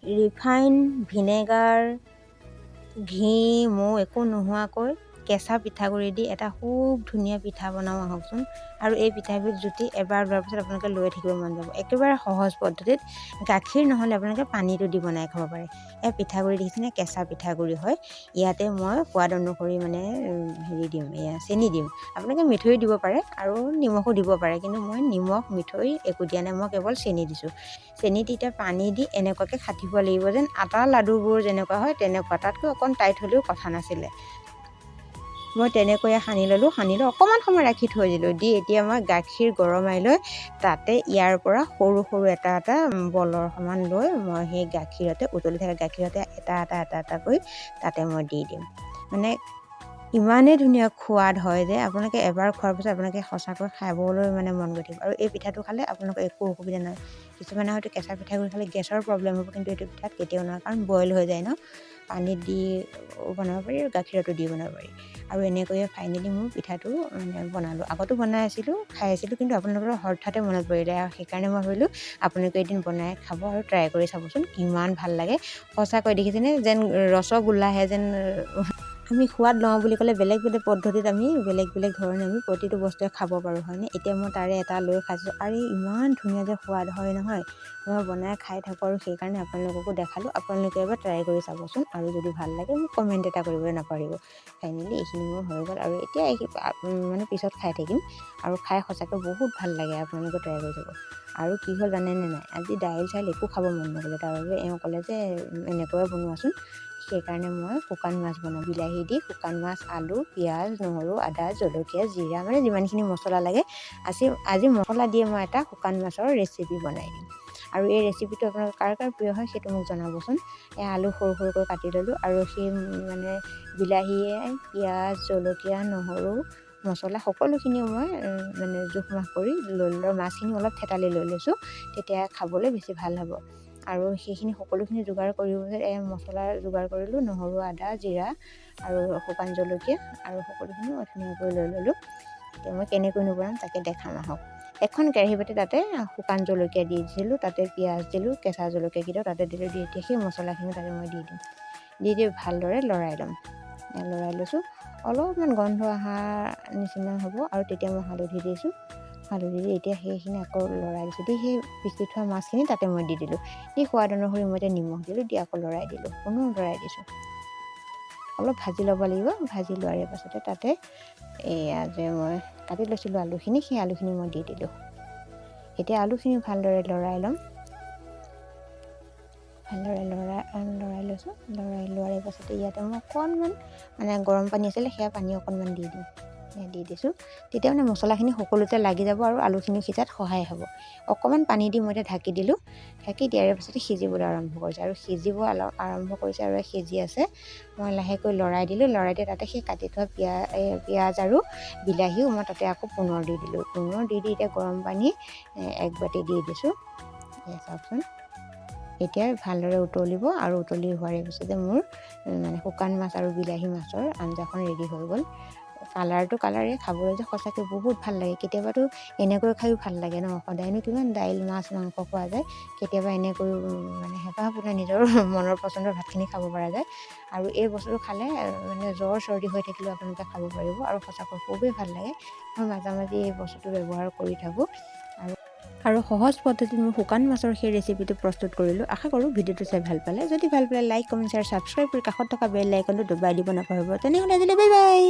Refine, vinegar, ঘি, মৌ একো নোহোৱাকৈ কেঁচা পিঠাগুড়ি দি এটা খুব ধুনীয়া পিঠা বনাওঁ আহকচোন। আৰু এই পিঠাবিধ জুতি এবাৰ লোৱাৰ পিছত আপোনালোকে লৈ থাকিব মন যাব। একেবাৰে সহজ পদ্ধতিত গাখীৰ নহ'লে আপোনালোকে পানীটো দি বনাই খাব পাৰে। এই পিঠাগুড়ি দেখিছেনে? কেঁচা পিঠাগুড়ি হয়। ইয়াতে মই সোৱাদ অনুসৰি মানে হেৰি দিম, এয়া চেনি দিম। আপোনালোকে মিঠৈ দিব পাৰে আৰু নিমখো দিব পাৰে, কিন্তু মই নিমখ মিঠৈ একো দিয়া নাই, মই কেৱল চেনি দিছোঁ। চেনি দি এতিয়া পানী দি এনেকুৱাকৈ খাটিব লাগিব যেন আটা লাডুবোৰ যেনেকুৱা হয় তেনেকুৱা, তাতকৈ অকণ টাইট হ'লেও কথা নাছিলে। মই তেনেকৈয়ে সানি ল'লোঁ। সানি লৈ অকণমান সময় ৰাখি থৈ দিলোঁ। দি এতিয়া মই গাখীৰ গৰমাই লৈ তাতে ইয়াৰ পৰা সৰু সৰু এটা এটা বলৰ সমান লৈ মই সেই গাখীৰতে, উতলি থকা গাখীৰতে এটা এটা এটা এটাকৈ তাতে মই দি দিম। মানে ইমানেই ধুনীয়া সোৱাদ হয় যে আপোনালোকে এবাৰ খোৱাৰ পিছত আপোনালোকে সঁচাকৈ খাবলৈ মানে মন গৈ থাকিব। আৰু এই পিঠাটো খালে আপোনালোকৰ একো অসুবিধা নহয়। কিছুমানে হয়তো কেঁচা পিঠাগুড়ি খালে গেছৰ প্ৰব্লেম হ'ব, কিন্তু এইটো পিঠাত কেতিয়াও নহয়, কাৰণ বইল হৈ যায় ন। পানীত দি বনাব পাৰি আৰু গাখীৰতো দি বনাব পাৰি। আৰু এনেকৈয়ে ফাইনেলি মোৰ পিঠাটো মানে বনালোঁ। আগতো বনাই আছিলোঁ, খাই আছিলোঁ, কিন্তু আপোনালোকৰ হঠাতে মনত পৰিলে আৰু সেইকাৰণে মই ভাবিলোঁ আপোনালোকে এদিন বনাই খাব আৰু ট্ৰাই কৰি চাবচোন কিমান ভাল লাগে। সঁচাকৈ দেখিছেনে, যেন ৰসগোল্লাহে যেন। আমি সোৱাদ লওঁ বুলি ক'লে বেলেগ বেলেগ পদ্ধতিত আমি বেলেগ বেলেগ ধৰণে আমি প্ৰতিটো বস্তুৱে খাব পাৰোঁ, হয়নে? এতিয়া মই তাৰে এটা লৈ খাইছোঁ আৰু ইমান ধুনীয়া যে সোৱাদ হয় নহয়। মই বনাই খাই থাকোঁ আৰু সেইকাৰণে আপোনালোককো দেখালোঁ। আপোনালোকে এবাৰ ট্ৰাই কৰি চাবচোন আৰু যদি ভাল লাগে মোক কমেণ্ট এটা কৰিবলৈ নাপাহৰিব। ফাইনেলি এইখিনি মোৰ হৈ গ'ল আৰু এতিয়া মানে পিছত খাই থাকিম আৰু খাই সঁচাকৈ বহুত ভাল লাগে। আপোনালোকে ট্ৰাই কৰি চাব। আৰু কি হ'ল জানেনে নাই? আজি দাইল চাইল একো খাব মন নগ'লে। তাৰ বাবে এওঁ ক'লে যে এনেকৈয়ে বনোৱাচোন। সেইকাৰণে মই শুকান মাছ বনাওঁ, বিলাহী দি শুকান মাছ, আলু, পিঁয়াজ, নহৰু, আদা, জলকীয়া, জিৰা, মানে যিমানখিনি মছলা লাগে। আজি মছলা দিয়ে মই এটা শুকান মাছৰ ৰেচিপি বনাই দিম। আৰু এই ৰেচিপিটো আপোনালোকৰ কাৰ কাৰ প্ৰিয় হয় সেইটো মোক জনাবচোন। এই আলু সৰু সৰুকৈ কাটি ল'লোঁ আৰু সেই মানে বিলাহীয়ে, পিঁয়াজ, জলকীয়া, নহৰু, মছলা সকলোখিনি মই মানে জোখ মাখ কৰি লৈ ল'লোঁ। মাছখিনি অলপ থেতালি লৈ লৈছোঁ, তেতিয়া খাবলৈ বেছি ভাল হ'ব। আৰু সেইখিনি সকলোখিনি যোগাৰ কৰি মছলা যোগাৰ কৰিলোঁ, নহৰু, আদা, জিৰা আৰু শুকান জলকীয়া আৰু সকলোখিনি মই ধুনীয়াকৈ লৈ ল'লোঁ। এতিয়া মই কেনেকৈনো বনাম তাকে দেখাম আহক। এখন কেৰাহী পাতি তাতে শুকান জলকীয়া দি দিছিলোঁ, তাতে পিঁয়াজ দিলোঁ, কেঁচা জলকীয়াকেইটাও তাতে দিলোঁ। দি এতিয়া সেই মছলাখিনি তাতে মই দি দিম। দি দি ভালদৰে লৰাই ল'ম। লৰাই লৈছোঁ, অলপমান গোন্ধ অহা নিচিনা হ'ব আৰু তেতিয়া মই হালধি দিছোঁ। হালধি দি এতিয়া সেইখিনি আকৌ লৰাই দিছোঁ। দি সেই পিচি থোৱা মাছখিনি তাতে মই দি দিলোঁ। দি সোৱাদ অনুসৰি মই এতিয়া নিমখ দিলোঁ। দি আকৌ লৰাই দিলোঁ, পুনৰ লৰাই দিছোঁ। অলপ ভাজি ল'ব লাগিব। ভাজি লোৱাৰ পাছতে তাতে এয়া যে মই কাটি লৈছিলোঁ আলুখিনি, সেই আলুখিনি মই দি দিলোঁ। এতিয়া আলুখিনি ভালদৰে লৰাই ল'ম। ভালদৰে লৰাই লৰাই লৈছোঁ। লৰাই লোৱাৰ পাছতে ইয়াতে মই অকণমান মানে গৰম পানী আছিলে, সেয়া পানী অকণমান দি দিম। দি দিছোঁ, তেতিয়া মানে মছলাখিনি সকলোতে লাগি যাব আৰু আলুখিনি সিজাত সহায় হ'ব। অকণমান পানী দি মই এতিয়া ঢাকি দিলোঁ। ঢাকি দিয়াৰ পাছতে সিজিবলৈ আৰম্ভ কৰিছে আৰু সিজিব আৰম্ভ কৰিছে আৰু সিজি আছে। মই লাহেকৈ লৰাই দিলোঁ। লৰাই দি তাতে সেই কাটি থোৱা পিঁয়াজ আৰু বিলাহীও মই তাতে আকৌ পুনৰ দি দিলোঁ। পুনৰ দি দি এতিয়া গৰম পানী এক বাতি দি দিছোঁ। এয়া চাওকচোন, এতিয়া ভালদৰে উতলিব আৰু উতলি হোৱাৰ পিছতে মোৰ মানে শুকান মাছ আৰু বিলাহী মাছৰ আঞ্জাখন ৰেডি হৈ গ'ল। কালাৰটো কালাৰেই, খাবলৈ যে সঁচাকৈ বহুত ভাল লাগে। কেতিয়াবাতো এনেকৈ খায়ো ভাল লাগে ন। সদায়নো কিমান দাইল, মাছ, মাংস খোৱা যায়? কেতিয়াবা এনেকৈও মানে হেঁপাহ পলুৱাই নিজৰ মনৰ পচন্দৰ ভাতখিনি খাব পৰা যায়। আৰু এই বস্তুটো খালে মানে জ্বৰ চৰ্দি হৈ থাকিলেও আপোনালোকে খাব পাৰিব আৰু সঁচাকৈ খুবেই ভাল লাগে। মই মাজে মাজে এই বস্তুটো ব্যৱহাৰ কৰি থাকোঁ আৰু সহজ পদ্ধতিত মই শুকান মাছৰ সেই ৰেচিপিটো প্ৰস্তুত কৰিলোঁ। আশা কৰোঁ ভিডিঅ'টো চাই ভাল পালে। যদি ভাল পালে লাইক, কমেণ্ট, শ্বেয়াৰ, ছাবস্ক্ৰাইব কৰি কাষত থকা বেল আইকনটো দবাই দিব নাপাহৰিব। তেনেহ'লে আজিলৈ বাই বাই।